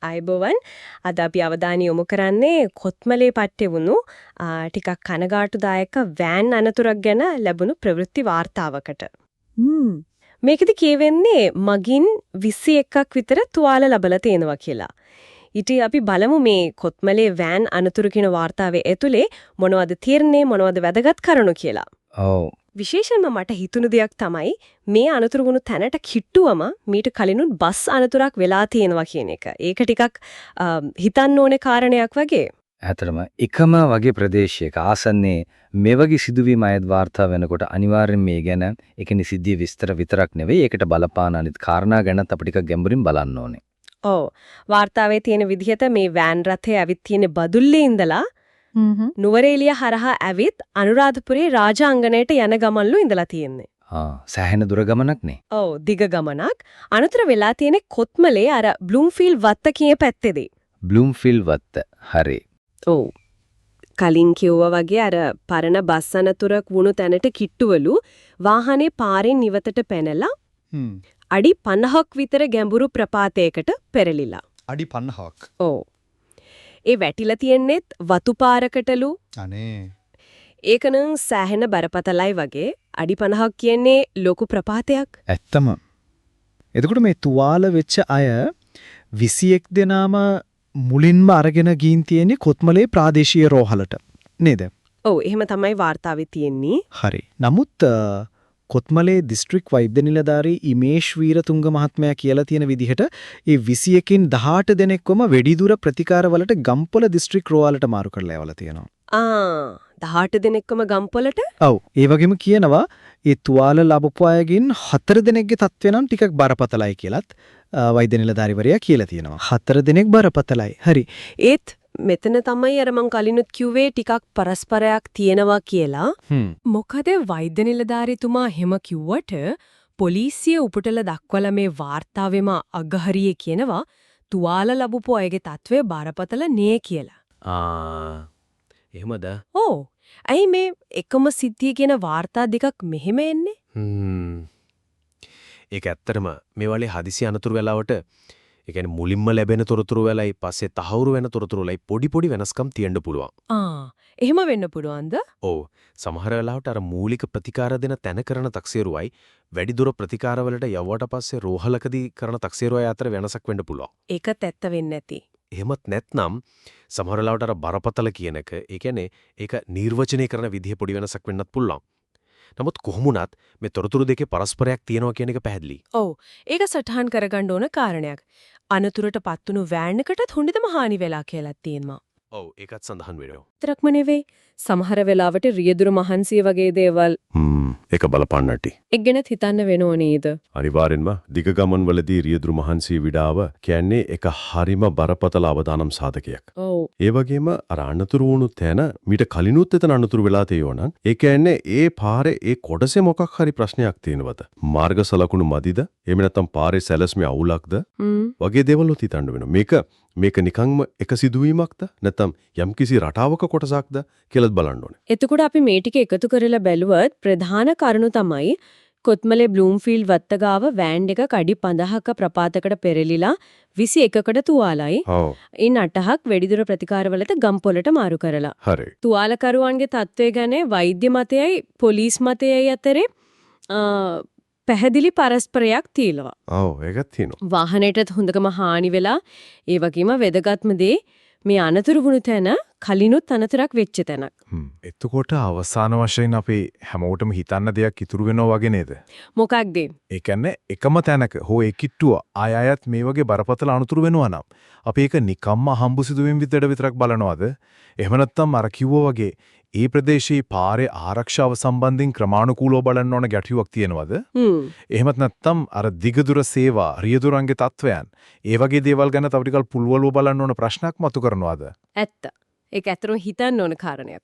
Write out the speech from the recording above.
ආයුබෝවන්. අද අපි අවධානය යොමු කරන්නේ කොත්මලේ පට්ටේ වුණු ටිකක් කනගාටුදායක වෑන් අනතුරක් ගැන ලැබුණු ප්‍රවෘත්ති වාර්තාවකට. මේකෙදි කියවෙන්නේ මගින් 21ක් විතර තුවාල ලැබලා තියෙනවා කියලා. ඉතින් අපි බලමු මේ කොත්මලේ වෑන් අනතුරු කියන වාර්තාවේ ඇතුලේ මොනවද තීරණේ, මොනවද වැදගත් කරුණු කියලා. ඔව්. විශේෂයෙන්ම මට හිතුණු දෙයක් තමයි මේ අනතුරු වුණු තැනට කිට්ටුවම මීට කලිනුත් බස් අනතුරක් වෙලා තියෙනවා කියන එක. ඒක ටිකක් හිතන්න ඕනේ කාරණයක් වගේ. ඇත්තටම එකම වගේ ප්‍රදේශයක ආසන්නයේ මේ වගේ සිදුවීම් අයත් වාර්තා වෙනකොට අනිවාර්යෙන් මේ ගැන, ඒ කියන්නේ සිද්ධිය විස්තර විතරක් නෙවෙයි, ඒකට බලපාන අනිත් කාරණා ගැනත් අපි ටිකක් ගැඹුරින් බලන්න ඕනේ. ඔව්. වාර්තාවේ තියෙන විදිහට මේ වෑන් රථය ඇවිත් තියෙන බදුල්ලේ ඉඳලා නුවරඑළිය හරහා ඇවිත් අනුරාධපුරේ රාජාංගණයට යන ගමන්ලු ඉඳලා තියෙන්නේ. ආ, සෑහෙන දුර ගමනක් නේ. ඔව්, දිග ගමනක්. අනතුර වෙලා තියෙන්නේ කොත්මලේ අර බ්ලූම්ෆීල්ඩ් වත්ත කියන පැත්තේදී. බ්ලූම්ෆීල්ඩ් වත්ත. හරි. ඔව්. කලින් කිව්වා වගේ අර පරණ බස් අනතුරක් වුණු තැනට කිට්ටුවලු වාහනේ පාරෙන් නිවතට පැනලා අඩි 50ක් විතර ගැඹුරු ප්‍රපාතයකට පෙරලිලා. අඩි 50ක්. ඔව්. ඒ වැටිලා තියෙන්නේත් වතු පාරකටලු. අනේ. ඒක නම් සෑහෙන බරපතලයි වගේ. අඩි 50ක් කියන්නේ ලොකු ප්‍රපාතයක්. ඇත්තම. එතකොට මේ තුවාල වෙච්ච අය 21 දෙනාම මුලින්ම අරගෙන ගින් තියෙන්නේ කොත්මලේ ප්‍රාදේශීය රෝහලට නේද? ඔව්, එහෙම තමයි වාර්තාවේ තියෙන්නේ. හරි. නමුත් කොත්මලේ දිස්ත්‍රික් වෛද්‍ය නිලධාරී ඉමේෂ් වීරතුංග මහත්මයා කියලා තියෙන විදිහට ඒ 21කින් 18 දෙනෙක්වම වැඩිදුර ප්‍රතිකාරවලට ගම්පොළ දිස්ත්‍රික් රෝහලට මාරු කරලා යවලා තියෙනවා. ආ, 18 දෙනෙක්වම ගම්පොළට? ඔව්. ඒ වගේම කියනවා ඒ තුවාල ලැබපු අයගෙන් 4 දෙනෙක්ගේ තත්ත්වය නම් ටිකක් බරපතලයි කියලත් වෛද්‍ය නිලධාරිවරයා කියලා තියෙනවා. 4 දෙනෙක් බරපතලයි. හරි. ඒත් මෙතන තමයි අර මං කලිනුත් කිව්වේ ටිකක් පරස්පරයක් තියෙනවා කියලා. මොකද වෛද්‍ය නිලධාරීතුමා එහෙම කිව්වට පොලිසිය උපුටලා දක්වලා මේ වාර්තාවෙම අගහරියේ කියනවා තුවාල ලැබපු අයගේ තත්ත්වය බරපතල නෑ කියලා. ආ, එහෙමද? ඔව්. ඇයි මේ එකම සිද්ධිය කියන වාර්තා දෙකක් මෙහෙම එන්නේ? ඒක ඇත්තටම මේ වගේ හදිසි අනතුරු වෙලාවට, ඒ කියන්නේ මුලින්ම ලැබෙන තොරතුරු වලයි පස්සේ තහවුරු වෙන තොරතුරු වලයි පොඩි පොඩි වෙනස්කම් තියෙන්න පුළුවන්. ආ, එහෙම වෙන්න පුළුවන්ද? ඔව්. සමහර වෙලාවට අර මූලික ප්‍රතිකාර දෙන තැන කරන තක්සේරුවයි වැඩිදුර ප්‍රතිකාරවලට යවුවට පස්සේ රෝහලකදී කරන තක්සේරුවයි අතර වෙනසක් වෙන්න පුළුවන්. ඒකත් ඇත්ත වෙන්නේ නැති. එහෙමත් නැත්නම් සමහර වෙලාවට අර බරපතල කියන එක, ඒ කියන්නේ ඒක නිර්වචනය කරන විදිහ පොඩි වෙනසක් වෙන්නත් පුළුවන්. නමුත් කොහොම වුණත් මේ තොරතුරු දෙකේ පරස්පරයක් තියෙනවා කියන එක පැහැදිලි. ඔව්. ඒක සටහන් කරගන්න ඕන කාරණයක්. අනතුරට පත්වුණු වෑන් එකටත් හොඳටම හානි වෙලා කියලා තියෙනවා. ඔව්, ඒකත් සඳහන් වෙනවා. විතරක්ම නෙවෙයි, සමහර වෙලාවට රියදුරු මහන්සිය වගේ දේවල් ඒක බලපන්නටි. එක් ගැනත් හිතන්න වෙනව නේද? අනිවාර්යෙන්ම දිග ගමන් වලදී රියදුරු මහන්සිය විඩාව කියන්නේ එක හරිම බරපතල අවදානම් සාධකයක්. ඔව්. ඒ වගේම අර අනතුරු වුණු තැන මීට කලිනුත් එතන අනතුරු වෙලා තියෙනවා නම්, ඒ කියන්නේ ඒ පාරේ ඒ කොටසේ මොකක් හරි ප්‍රශ්නයක් තියෙනවද? මාර්ග සලකුණු මදිද? එහෙම නැත්නම් පාරේ සැලැස්මේ අවුලක්ද? වගේ දේවල් උත් හිතන්න වෙනවා. මේක මේක නිකන්ම එක සිදුවීමක්ද නැත්නම් යම්කිසි රටාවක කොටසක්ද කියලාත් බලන්න ඕනේ. එතකොට අපි මේ ටික එකතු කරලා බැලුවත් ප්‍රධාන කරුණු තමයි කොත්මලේ බ්ලූම්ෆීල්ඩ් වත්ත ගාව වෑන් එකක් අඩි 50ක ප්‍රපාතයකට පෙරලිලා 21කට තුවාලයි. ඔව්. ඉන් 8ක් වැඩිදුර ප්‍රතිකාරවලට ගම්පොළට මාරු කරලා. හරි. තුවාලකරුවන්ගේ තත්ත්වය ගැන වෛද්‍ය මතයයි පොලිස් මතයයි අතරේ පැහැදිලි පරස්පරයක් තියෙනවා. ඔව්, ඒකත් තියෙනවා. වාහනයටත් හොඳකම හානි වෙලා, ඒ වගේම වැදගත්ම දේ මේ අනතුරු වුණු තැන කලිනුත් අනතුරක් වෙච්ච තැනක්. එතකොට අවසාන වශයෙන් අපි හැමෝටම හිතන්න දෙයක් ඉතුරු වෙනවා වගේ නේද? මොකක්ද? ඒ කියන්නේ එකම තැනක හෝ ඒ කිට්ටුව ආය ආයත් මේ වගේ බරපතල අනතුරු වෙනවා නම් අපි ඒක නිකම්ම හම්බු සිදුවීම් විදිහට විතරක් බලනවද? එහෙම නැත්නම් අර කිව්වා වගේ ඒ ප්‍රදේශයේ පාරේ ආරක්ෂාව සම්බන්ධයෙන් ක්‍රමානුකූලව බලන්න ඕන ගැටලුවක් තියෙනවද? එහෙමත් නැත්නම් අර දිගදුර සේවා, රියදුරන්ගේ තත්වයන්, ඒ වගේ දේවල් ගැන තව ටිකක් පුළුවල්ව බලන්න ඕන ප්‍රශ්නයක් මතු කරනවද? ඇත්ත. ඒක ඇත්තටම හිතන්න ඕන කාරණයක්.